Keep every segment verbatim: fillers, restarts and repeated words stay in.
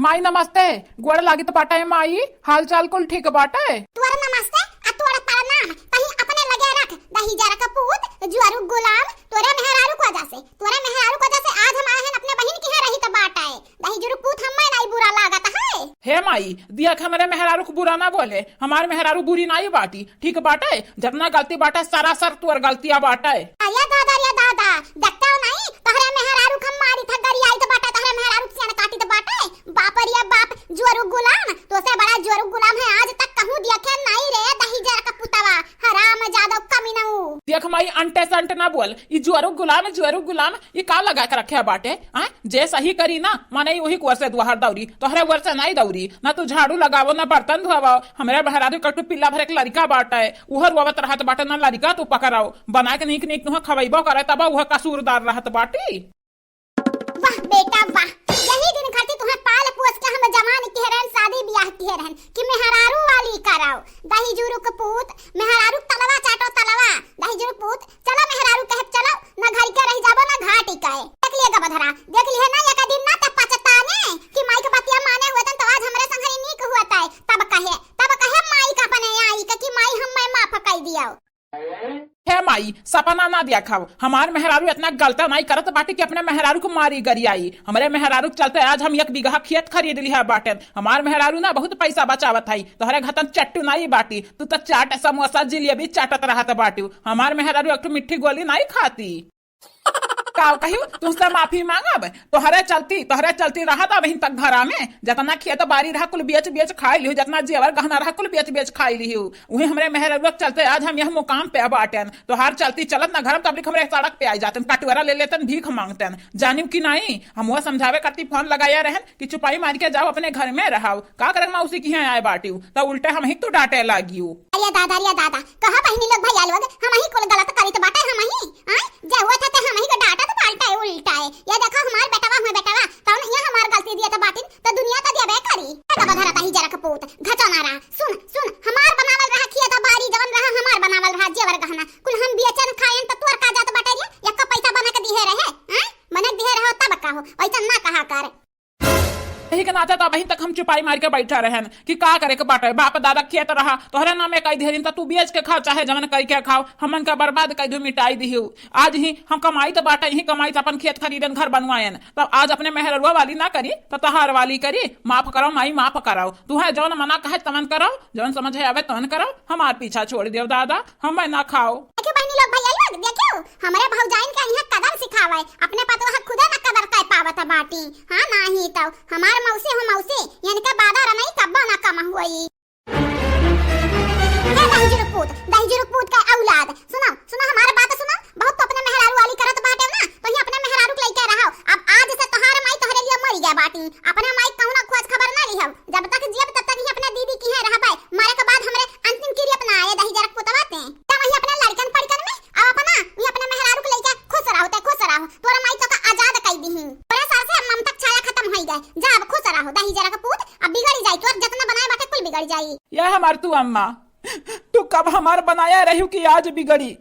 माई नमस्ते, गोड़ लागित बाटे माई, हाल चाल कुल ठीक बाटे? तोर नमस्ते आ तोर प्रणाम, तहीं अपने लगे रख, दहिजर क पूत, जुअरू गुलाम, तोरे मेहरारू क वजह से, तोरे मेहरारू क वजह से आज हम आए हन अपने बहिन के यहाँ रहित बाटे। दहिजरू पूत हम्मे नाई बुरा लागत है। हे माई, दिया के हमरे मेहरारू क बुरा ना बोले, हमार मेहरारू बुरी नाई बाटी, ठीक बाटे, जतना गलती बाटे, सरासर तोर गलतिया बाटे। अरे दादा रे दादा, देखते हो नहीं, तोहरे मेहरारू क हम मारी था, गरियाई तो बाटे, तोहरे मेहरारू क सियान काटी तो बाटे। बाप रे बाप, जुअरू गुलाम, तोसे बड़ा जुअरू गुलाम है, आज तक कहूँ देखे नहीं रे, दहिजर क पुतवा, हराम जादव कमीनऊ। देख माई, अंटे संट ना बोल, ई जुअरू गुलाम, जुअरू गुलाम, ई का लगा के रखे बाटे? आय, जे सही करी ना, माने ई वही कुआर से दुआर दौरी, तोहरे कुआर से नहीं दौरी, ना तू झाड़ू लगावो, ना बर्तन धोवाओ, हमरे मेहरारू क एक ठो पिल्ला भरे के लड़िका बाटे, उहर रोवत रहत बाटे, ना लड़िका तू पकड़ाओ, बना के नीक नीक तुहा खवैबो करे, तब उह कसूरदार रहत बाटी। वाह बेटा वाह, यही दिन खातिर तुहे पाल पोस के हम जवान किहे रहन, शादी बियाह किहे रहन कि मेहरारू वाली कराओ। दहिजरू क पूत, मेहरारू क तलवा चाटो तलवा। दहिजरू क पूत, चलो मेहरारू कहे चलो, ना घर के रह जाबो ना घाट के। देख लिए गबधरा, देख लिए ना एक दिन ना त पछताने कि माई क बतिया माने हुए तन तो आज हमरे संघरी नीक हुआ तय। तब कहे, तब कहे माई क अपने आई क कि माई हम्मे माफ कई दियो। हे माई, सपना ना देखाव। हमार मेहरारू इतना गलता नाई करत बाटी कि अपने मेहरारू क मारी गरियाई। हमरे मेहरारू क चलते आज हम एक बीघा खेत खरीद लिहा बाटेन। हमार मेहरारू ना बहुत पैसा बचावत हई। तोहरे घतन चट्टू नाई बाटी, तू तो चाट, समोसा, जिलेबी चाटत रहत बाटू। हमार मेहरारू एक ठो मिट्ठी गोली नाई खाती। का कहियो, तुमसे माफी मांगब? तोहरे चलती, तोहरे चलती रहत अबहिन तक घरा में। जतना खेत बारी रहा कुल बेच बेच खाई लिहू, जतना जेवर गहना रहा कुल बेच बेच खाई लिहू। उहे हमरे मेहररुआ के चलते आज हम यह मुकाम पे बाटेन। तोहार चलती चलत ना घर में, तबलिक हमरे सड़क पे आई जातन, कटोरा ले लेतन, भीख मांगतन। जानिम कि नाई, हम वो समझावे करती फोन लगाया रहन कि चुपाई मार के जाओ, अपने घर में रहाओ, का करे मौसी की यहाँ आए बाटियो, त उल्टे हमही तो डांटे लागियो। अरे दादा, अरे दादा, कहा बहिनी लोग, भैया लोग, हमही कुल गलत करित बाटे, हमही, आय, जे हुआ था ते हमही के डांटत बाटे उल्टा है। ये देखो हमार बेटवा हुए बेटवा, तौन ये हमार गलती दिया था बाटिन, तो दुनिया तो देबे करी। का बधरा ताही जरा कपूत, घचो ना रहा। सुन, सुन, हमार बनावल रहा खिया था बारी, जवन रहा हमार बनावल रहा जेवर गहना, कुल हम बेचन खायन तो तोर का जात बाटे रे? यक्को पैसा बना के दिहे रहे, हैं? बना के दिहे रहो तब का हो, वैसा ना कहा कर। यही के नाते तो अबहिन तक हम चुपाई मार के बैठा रहन कि का करे के बाटे, बाप दादा खेत रहा, तोहरे नामे कई दिहरिन, त तू बेच के खा, चाहे जवन कई के खाओ, हमन का बर्बाद कई दू, मिटाई दिहू। आज ही हम कमाई त बाटे, यही कमाई त अपन खेत खरीदन, घर बनवायन, तब आज अपने मेहररुआ वाली ना करी, त तहार वाली करी। माफ करो माई, माफ करो, तू है जवन मना कहे तवन करो, जवन समझ है आवे तवन करो, हमार पीछा छोड़ दियो दादा। हमें ना खाओ। देखियो बहिनी लोग, भैया लोग, देखियो, हमरे भौजाइन के यहाँ कदर सिखावे, अपने पतोह खुदे न कदर कर पावत बाटी। हाँ, नाही तो हमार मौसी हो मौसी, इनके बादर नहीं कब्बो ना कम हुई। हे दहिजरू पूत, दहिजरू पूत का औलाद, सुनो, सुनो, हमार बात सुनो। बहुत तो अपने मेहरारू वाली करत बाटे ना, तो ही अपने मेहरारू के लइके रहो। अब आज से तोहार माई तोहरे लिए मरी गया बाटी, अपने माई कौनो खोज खबर ना लिहब। जब तक जियब तब तक ही अपने दीदी की है रहबे, मरे के बाद हमरे अंतिम किरिया अपना आए दहिजरक पुतवा ते। जा वहीं अपने लड़कन पड़कन में, अब अपना वहीं अपने मेहरारू के लइके खुश रहो, ते खुश रहो। तोरा माई तो का आजाद कई दीही। तोरे सर से अब ममता के छाया खत्म होई गए। जा अब खुश रहो दहिजरक पूत, अब बिगड़ी जाई, तोर जतना बनाए बाटे कुल बिगड़ जाई। या हमार तू अम्मा, तू कब हमार बनाया रहियो कि आज बिगड़ी?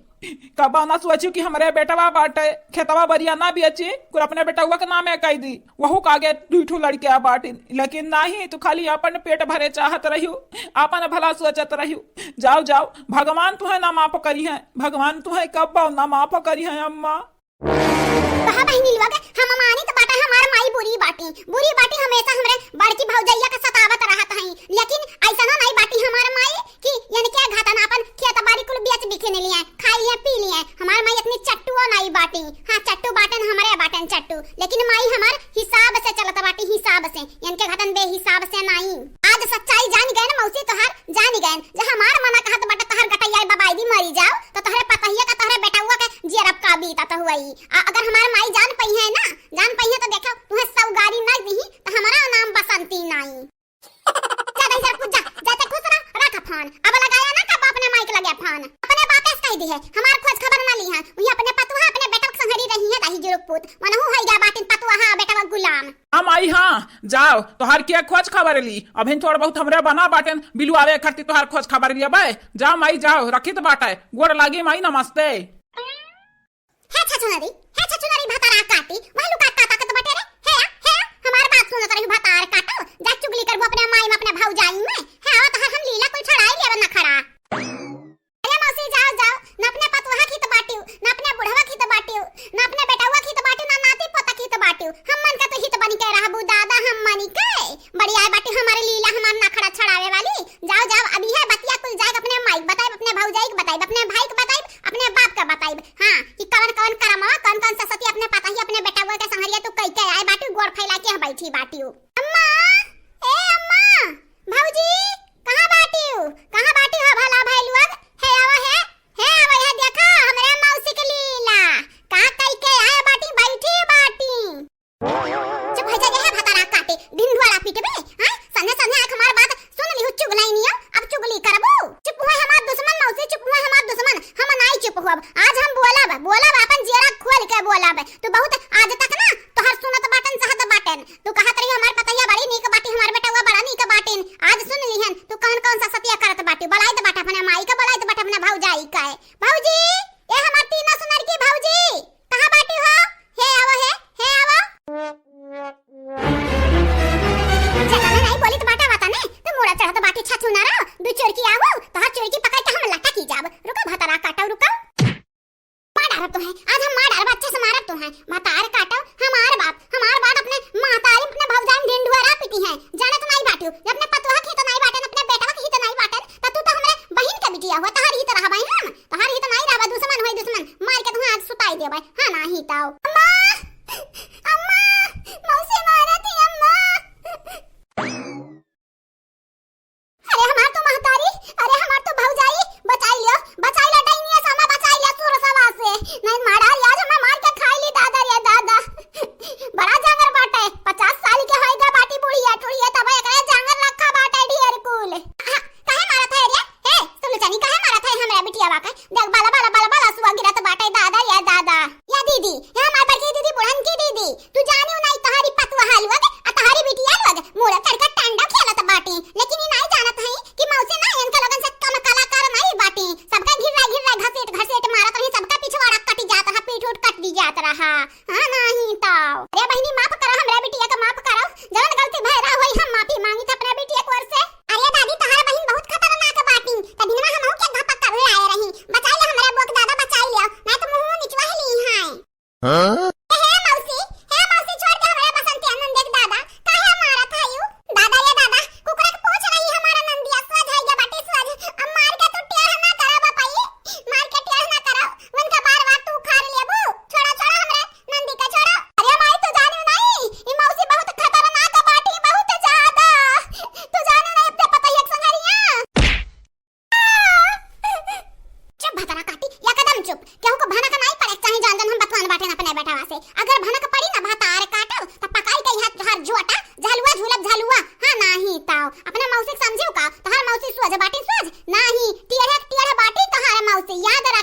कबो ना सोचियो कि हमरे बेटवा बाटे, खेतवा बरिया ना बेची, कुल अपने बेटवा के नामे कई दी, वहू का आगे दुई ठो लड़के आ बाटिन। लेकिन नाही, तू खाली अपन पेट भरे चाहत रहियो, अपन भला सोचत रहियो। जाओ, जाओ, भगवान तुहे ना माफ करी है, भगवान तुहे कब्बो ना माफ करी है अम्मा। कहा बहिनी लोग, हम मानित बाटे हमार माई बुरी बाटी, बुरी बाटी, हमेशा हमरे बड़की भौजैया के सतावत रहत हई, लेकिन ऐसनो नहीं बाटी हमार माई कि इनके घातन अपन खेत बारी कुल बेच बिखिन लिए, खाई लिए, पी लिए। हमार माई इतनी चट्टुओ नहीं बाटी। हाँ, चट्टू बाटन, हमरे बाटन चट्टू, लेकिन माई हमार हिसाब से चलत बाटी, हिसाब से। इनके घातन बेहिसाब से नहीं। आज सच्चाई जान गए ना मौसी तोहार, जान गए। जे हमार मना कहत बाटे तोहार गटैया बबाई दी मरी जाओ, तो तोहरे पतहिया का, तोहरे बेटौआ के जियरब का बीतत हुई। आ अगर हमार माई जान पई है ना, जान पई है तो देखो, तुहे सौ गारी नहीं दी, तो हमारा नाम बसंती नहीं। जा दहिजर पूत जा, जाते खुश रह, रख फोन। अब लगाया ना कब अपने माई के लगे फोन। अपने बापे से कह दी है, हमार खोज खबर ना ली है। वही अपने पतोह, अपने बेटा के संघरी रही है, दहिजरू पूत। मनहू होई गया बाटिन पतोह, हाँ, बेटा गुलाम। हाँ माई, हाँ, जाओ, तोहार के खोज खबर ली। अभिन थोड़ बहुत हमरे बना बाटेन, बिलुआवे खरती तोहार खोज खबर लिया बे। जाओ माई, जाओ, रखित बाटे। गोड़ लागी माई, नमस्ते। हे छछुनरी, हे छछुनरी भतारा काटी, वह लुका का ताकत बटे रे? हे, हे, हमार बात सुनत रही भतार काटो, अम्मन का तो हित बनी के रहबू दादा, हम मनी के। बड़ी आए बाटी हमारे लीला, हमार नखड़ा छड़ावे वाली। जाओ, जाओ, अब इहे बतिया कुल जाए अपने माई के बताइब, अपने भौजाई के बताइब, अपने भाई के बताइब, अपने बाप के बताइब। हाँ, कि कवन कवन करमवा, कवन कवन ससती अपने पतही, अपने बेटवा के संहरिया तू कई के आए बाटी, गोड़ फैला के यहाँ बैठी बाटी। अम्मा, ए अम्मा, भौजी, कहाँ बाटी हो? कहाँ बाटी हो भला भाई लोग? हे आवा हे, हे आवा हे, देखा हमरे मौसी के लीला। का कई के आए बाटी, बैठी बाटी। चुप हो जा, हे भतारा काटे, ढिंढोरा पीटबे, हाँ? सन्ने सन्ने आँख हमार बात सुन लिहु, चुगलाइनियो, अब चुगली करबू? चुप हुआ हमार दुश्मन मौसी, चुप हुआ हमार दुश्मन, हम नाई चुप हुअब। आज हम बोलब, बोलब, अपन जियरा खोल के बोलब। तू बहुत आज तक ना तोहर सुनत बाटन, सहत बाटन। तू कहत रही हमार पतैया बड़ी नीक बाटी, हमार बेटवा बड़ा नीक बाटिन। आज सुन लिहन, तू कौन कौन ससतिया करत बाटी। बोलाइत बाटे अपने माई के, बोलाइत बाटे अपने भौजाई के। भौजी, ए हमार तीनों सुनर की भौजी, कहाँ बाटी हो? हे आवो, हे, हे आवो। चला ना, नहीं बोली तो बाटा वाता ने, तो मोड़ा चढ़त बाटी छा छुना रहो, दू चोरकी आवो, तोहर चोरकी पकड़ के हम लटा की जाब। रुको भतरा काटो, रुको। मार डारब तो है, आज हम मार डारब, अच्छे से मारब तो है। भतार काटो, हमार बाप, हमार बाप अपने महतारी, अपने भौजाई में ढिंढुआ रा पीटी है। जानत नाई बाटू, ये अपने पतोह के तो नाई बाटन, अपने बेटवा के ही तो नाई बाटन, त तू तो हमरे बहिन के बिटिया हुआ, तोहर ही तो रहबा हम, तोहर ही तो नाई रहबा, दुश्मन होई दुश्मन, मार के तुहां आज सुताई देबे। हाँ, नाही ताओ। अम्मा, अम्मा, मौसी मारत ही अम्मा। अरे हमार तो महतारी, अरे हमार तो भौजाई, बचाई लियो, बचाई लियो, डाइनिया सामा बचाई लियो सुरसवा से। नहीं मारा रे, आज हमें मार के खाई ली दादा रे दादा। बड़ा जांगर बाटे, पचास साल के होई गा बाटी बुढ़िया टुढ़िया, तब एकरे जांगर रखा बाटे ढेर कुल। आहा, काहे मारत है रे? ए, सुन चनी, काहे मारत है हमरा बिटिया के? देख, बाला, बाला, बाला, बाला, सुआ गिरत बाटे, दादा या दादा। या दीदी, या हमार बड़की दीदी, बुढ़न की दीदी, तू जानियो नाई, तोहरी पतुआ लोग, आ तोहरी बिटिया लोग, मोर करके टांडा खेलत बाटी, लेकिन ई नाई जानत हई कि मौसी ना इनके लोगन से कम कलाकार नाई बाटी। सबका घिर्रा, घिर्रा, घसीट, घसीट मारत रही, सबका पिछवाड़ा कट जात रहा, पीठ उठ कट दी जात रहा। हाँ, नाही तो। अरे बहिनी, माफ करो, हमरा बिटिया के माफ करो, जवन गलती भय रहा होई, हम माफी मांगी थे अपने बिटिया के ओर से। अरे दादी, तोहार बहिन बहुत खतरनाक बाटी। त दिनवा हमहू के घपक कर लाए रही। बचाई ले हमरे बोक दादा, बचाई ले। नहीं तो मुंह निचवा ही ली है। हाँ? हे मौसी, हे मौसी, छोड़ दे हमरे बसंती आनंद देख दादा। काहे मारत है यू? दादा ये दादा, कुकुर के पूछ रही हमारा नंदिया, सोझ है ये बाटी सोझ। अब मार के तू टेढ़ ना करा बापाई। मार के टेढ़ ना करा। उनका बार बार तू उखाड़ लेबू। छोड़ा, छोड़ा हमरे नंदी का छोड़ा। अरे माई, तू जाने नहीं, ई मौसी बहुत खतरनाक बाटी, बहुत ज्यादा। तू जाने नहीं, अपने पतैया के संगरिया। चुप भतरा काटी, एकदम चुप। केहू को भनक नहीं पड़े, चाहे जान जान हम बतवान बाटे अपने बेटवा से। अगर भनक पड़ी ना भतार काटो, तो पकाई के यहाँ हर जुआटा, झलुआ झूलब झलुआ। हाँ, नाही ताओ। अपने मौसी के समझियो का? तोहार मौसी सोझ बाटी सोझ? नाही, टेढ़े टेढ़ बाटी तोहार मौसी, याद रख।